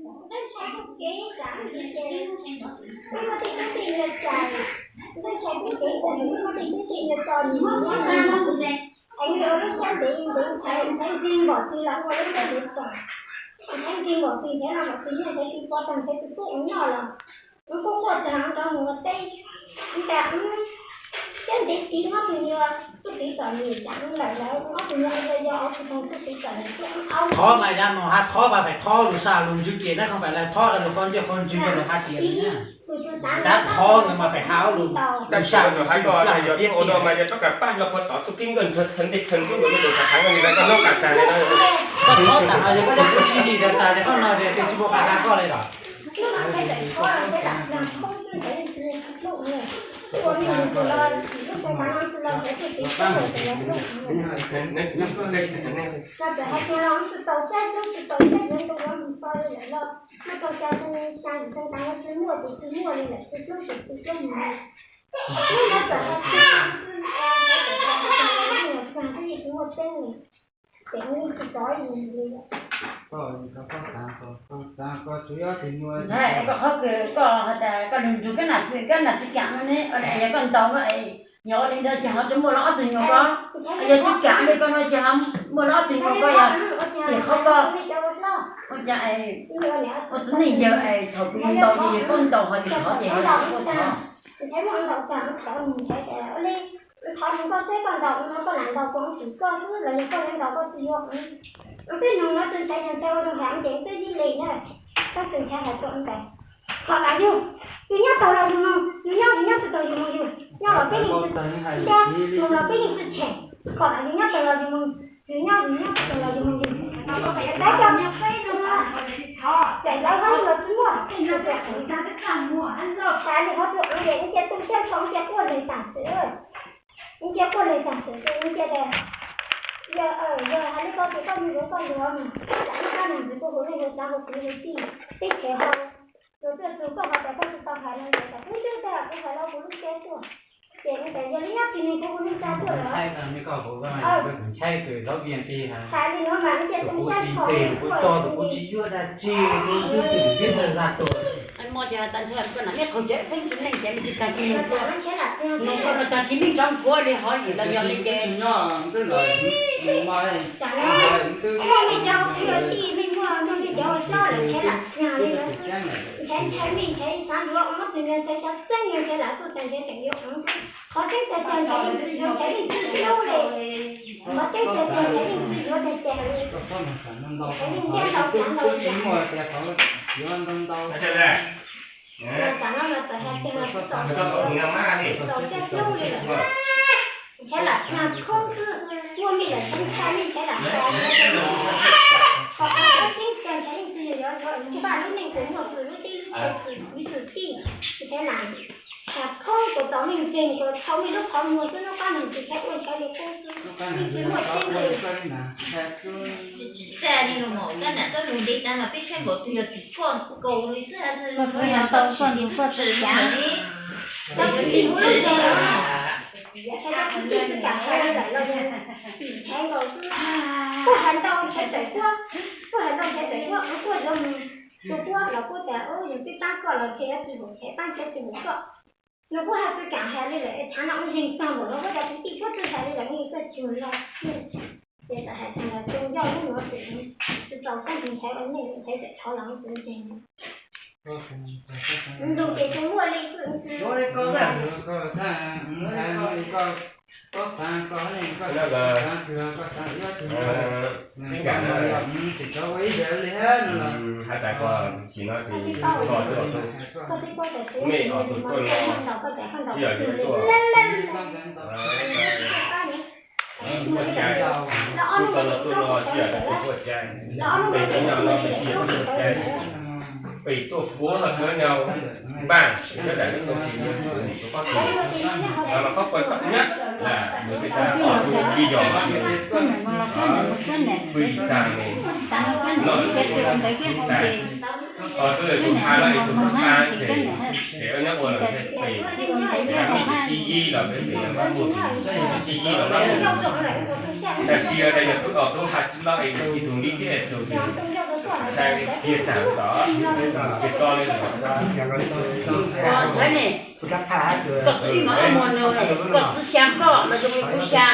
Ntawd ntshai tub kev tsam ntsis ces wb muab tej tub tej nyuag cais, ntawd ntshai tub kev tsam wb muab tej tub tej nyuag tso nim no nyob no. Es yus lub siab ntev ntev ntshai ntshai nkeeg npaum twg los ua lub siab ntev tag, ntshai nkeeg npaum twg ntshai los npaum twg nyob ntshai twb pov tag ntshai twb tub ua noj los wb kuj quaj tag rau mus ua teb. Ntawd siab ntev tiv ob tug nyuag tub tiv txom nyem tsam lawm lawv ob tug nyuag yog yog ob tug tub tiv txom nyem tuaj aub. Thov mas yog mus hab thov mas pem thov lus sam lus ntswg ces nab qhov pem lawv thov lus qhov ncauj qhov ntswg rau lus hab tias li na. Tab thov ntawd mas pem hab lus lus sam lus ntswg yog ua no mas yog txoj kev pab los puag tom txuj keeb nkauj ntshav thawv ntej thawv ntsuab nkaus yog tus tham heev li koj nub qas tas li no. Koj thov tas no yog koj cov kuj tsis yig tas tas yog koj no ces tsis muaj qas tas koj li lawm. Ntshai koj qhov kws koj has tas koj nrug nrug koj nam koj nam tsis kam no ne, yog koj ntaus no es yog ua li ntawd ces ho tsuas muaj los ob tug nyuag koj, yog tsis kam li koj no ces ho muaj los ob tug nyuag koj yog tim qhov koj ua cas ua txiv neej yawg es thaum kws yus ntaus ces yus paub ntaus, ho yus thov ces ho yus paub thov. Ntshai muaj ntaus tag thov nws ntshai tias ua li thov nws koj seb koj ntaus no koj lam ntaus kuv tus koj xwb los yog koj yuav ntaus koj tsis yuav. Peb nug no tus ntshai yog ntshai ua rau has ces twb yib li na. Tab sis ntshai hais rau ntawd, qhov tas yug, yus nyob taug los yus mus, yus nyob yus nyob tsis taug yus mus yus nyob los peb yeej tsis, mus los peb yeej tsis tshem. Qhov tas yus nyob taug los yus mus, yus nyob yus nyob tsis taug los yus mus yus. Tab koj txawm lawv ho los tsis muaj, tas li qhov tsuas ua ces cia tu siab nrho cia quaj lawm tam sim. Ib cia quaj li tam sim ces ib cia tias, yog, yog hais li koj ces koj mus yuav koj yuav mus, tsam ib kab neeg ntxiv kuj hu leej hu tsav hu kwv hu tij, teb chaws ho yuav tuaj txug koj ho tas koj tsis tau hais no ces tas kuv twb tas kuv hais los kuv lub siab tuaj. Ces ib tas yog li nyob kis nws kuv hu neej tsa tuaj lawm. Hais li no mas ib cia tu siab nrho kuv tsis yuav dab tsi. Mo ces tas ntshe koj nam ib qho cov feeb tsis neej ces me tsis tag kis nws tag kis neej tsoov kuv li hov yim los yog li ces tsam no muaj me cov kwv tij me muaj muaj me cov hlob lawm ntshai lam kag li lawm. Ntshai ntshai me ntshai xav nrog ob tug nyuag ntshai xyaw txeeb nyuag ntshai lam txuj tag ntshai tseem yuav qhov tseeb tiag tiag ntshai leej twg yuav ntshai leej twg hlub li. Qhov tseeb tiag tiag ntshai leej twg yuav tiag tiag li. Ntshai leej ntiab ntau tsav ntau yam. Tsam no mas txawm has tsees los tsis txaus siab hlub li lawm. Ntshai lam kag khoob xwb, muaj me lawm ntshai ntshai me ntshai lam kag. Qhov tseeb tiag ntshai leej twg yuav yuav npaj lub neej kuas muaj xwm lub teb lub chaw xwm kwv xwm tij, ntshai lam kag khoob kuas txaus neeg ntseeg kuas thaum me lub qhov muag xwb lub qab neeg tsis ntshai ua ntshai li qub xwb, yeej tsis muaj tseeb li. Txaj li no mas kab nam tuab lug ntev tas mas peb saib npaum twg yog tim koj nkaus li xwb has tsis yog tau koj nrug koj tsis cav li. Tau kwv tij ntsis, tau kwv tij tsis kam hais li lawm los yog tim ntshai nkaus xwb. Kuj hais ntau ntshai txawm tuab, kuj hais ntau ntshai txawm tuab, kuj yuav mus tua tuab los kuj tas yog twb pab koj los ntshe yuav tsis hum ntshe pab ntshe tsis hum koj. Nws kuj has tsis kam hais li lawm es tshav no ua zeeg tag npaum no kuj cov kwv tij tuab tsis hais li lawm ne koj cuag los. Ces txawm hais tag los tsuas yog lub nuav ces tsis txaus siab ntshai ua neej ntshai txawm thov los tsis ntseeg. Nlug ces tsuas muaj li xwb. Has tas koj tsis no ces koj tuaj, mej ob tug tuaj no tsis yog tuaj, tuaj cai, tuaj no tuaj no tsis yog tuaj cai, peb cov nyob no peb tsis yog tuaj cai, peb tuaj fuab no tuaj nyob npaj, nyob dam nyob tau tsis nyob tus pab tug, los mas koj pab koj nyab, nws peb tas ob tug li yog pw txag ne, no tas, ho tuaj tus ha no tus ha ces, ces nyob ua los ntshe pem, mej tsis yig los peb pem mab mus, tsis yig los mab mus, tab sis yog tub os tub ha tsis loj es ib tug nib thiab tus Ntshai ne, koj txiv ib mas muag nws ne, koj txiv xya koj los zoo li kuv xya,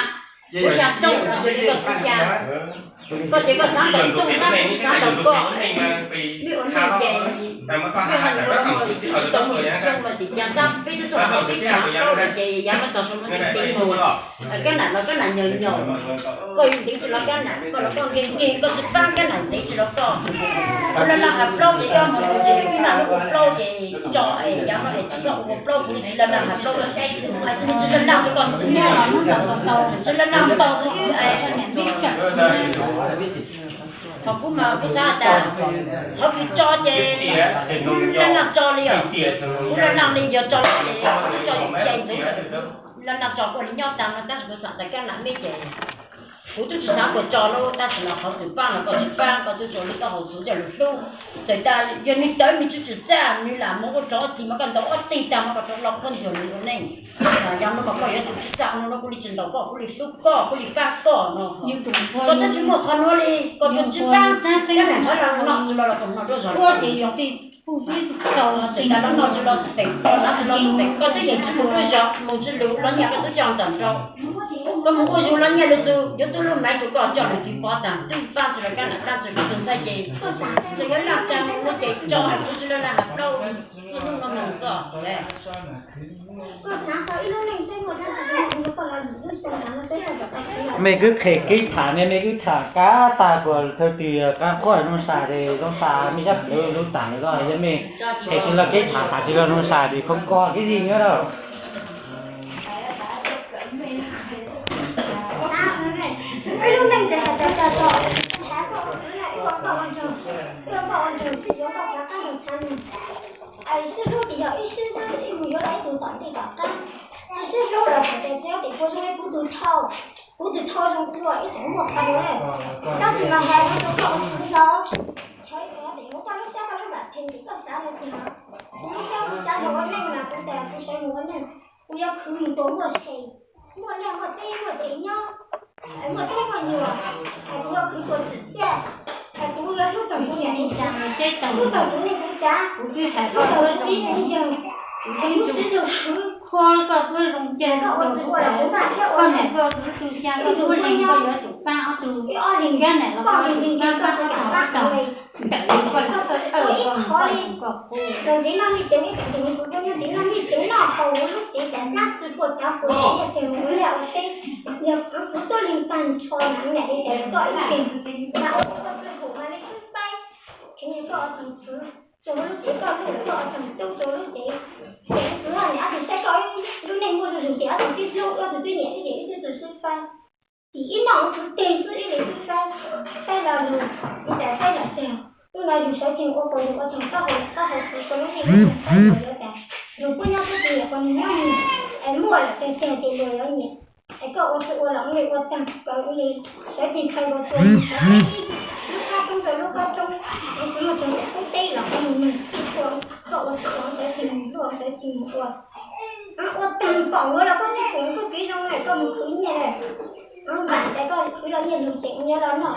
kuv xya tooj los zoo li koj txiv xya. Koj ces koj xav tau tooj tab kuv xav tau koj. Mej ua neej ces mej ho nws ua los tsis tau mej xyoo los tim cas tab peb twb txog los teb chaws plaub los ces yav no tog saum no ces tes mus. Kab nam los kab nam nyaum nyaum, koj yus ntev tsis los kab nam, koj los koj nkeeg nkeeg, koj tsis paab kab nam ntev tsis los koj. Kuv laj laj has plaub ces koj mus ces kab nam lub ua plaub ces tso es yav no es tsis txhob ua plaub, kuv tsis laj laj has plaub, tsis laj laj rau koj txiv, tsis laj laj tau txiv. Ho kuv mas kuv xav tas qhov kws tso ces laj laj tso li os, kuv laj laj li yog tso li ces kuv tso ces ntxuv lawm, laj laj tso kuj li nyob tag no tab sis kuv xav tas kab nam mej ces kuv twb tsis xav kuas tso lub tab sis no qhov kws paab los koj tsis paab, koj twb tso lub taub hau txwv coj lug hlub. Txawm tas yog nwg tawv nwg tsis tsim txaj nwg lam mus ua rov tig mas koj ntaus ob tig tag mas koj rov los qhuab ntuas nwg ua neej. Yog no mas koj yuav tsum tsim txaj, ua no kuv li tsis ntaus koj, kuv li hlub koj, kuv li paab koj no. Koj twb tsis muaj qhov nuav li, koj tsuas tsis paab, kab nam thov los noj tsis los los koj noj duab zog. Txawm tas los noj tsis los xwb pem, los noj tsis los xwb pem, koj twb yeej tsis mus duab zog, mus tsis lug los nyiaj koj twb coj ntawm nraud. Koj mus ua zug los nyiaj lug txug, yuav tub lub maiv rua koj coj lug tig pov tas twb paab tsis los kab nam, paab tsis koj tug ntxhais ces tseem yuav laj tag mus ces tso kuv tsis laj laj has plaub txij hnub no mus xwb. Mej kwv qhe kev tham ne, mej kwv tham kab tag kuas thawj twg qaab quaj zoo sa es zoo sa mej sab plawv lub taam lawm los yog mej qhe tsis laj kev tham, tham tsis laj zoo sa es khoob koj kev zig nyob lawm. Sib hlub ces yog ib sib xwb, ib mus yuav tau ib tug tom ntej tom qab. Tsis sib hlub los txawm tias txiv huab tais Pua zoo li kuv tus thau, kuv tus thau zoo dua ib tsoom muaj qhov dua. Tab sis mas hais rau koj ua txiv hlob, chaw ib tug tias muab koj lub siab koj lub nram theem ces koj xav li cas? Kuv lub siab kuv xav hluas ua neej mas kuv tias kuv sawv mus ua neej, kuv yuav khwv mus tus muaj se, muaj liaj muaj teb muaj tsev nyob, muaj tub muaj nyuam, kuv yuav khwv tus tsim txiaj, kuv yuav hlub tau kuv niam kuv txiv, hlub tau kuv niam kuv txiv, hlub tau kuv tub kuv ntxawg, kuv siv zug khwv. Koj ua txiv ua los kuv npaj siab ua neej, ib tug kuv nyob, ib ob leeg, koj leeg leeg koj tsis kam pab kuv li. Koj txawm ua ib qho li, los ntxiv noj mij ceev, ib tsoom tus me tub kuv nyob ntxiv noj mij ceev noj haus lub tsev tas nab tsi puas tsav puas nyiaj txiag mus ua liaj ua teb. Yog kuv txiv tuab leeg tag nrho mas niam li tias koj ib teg, mas ua koj tsis haum mas li sib faib. Tseev yog koj ua tag txiv, tsuas ua lub tsev koj lub, koj ua tag tub tsuas ua lub tsev. Ces txiv niam ob tug saib koj lub neej muaj zuj zus ces ob tug twb hlub, ob tug twb nyiam twb ces wb twb tsis sib faib. Tim ib noj ua txiv teg xwb ib li sib faib, faib los lug, ib tas faib los tag. Hnub no yug sawv tsees ua kuas yug ua tag taub hau, taub hau txiv kua lub neej, faib los yuav tas yug puab nyob xwb tsis nyiam kuas nws nyob nws, es muaj lawm tag tag ces luag yuav nyiam. Es koj ua tsis ua los ua li ua tag, koj ua li sawv tsees khai nkaus txuas lub qab roob rau lub qab roob, txiv muaj tseeg ua qub teb los koj mus nug txhij txhua, koj ua tsis ua sawv tsees mus luaj sawv tsees mus ua. Ua tag pom luag los koj tsis pum txuj kev zoo lawm koj mus khwv nyiaj lawm. Vam tas koj khwv los nyiaj lug ces ua nyiaj los noj,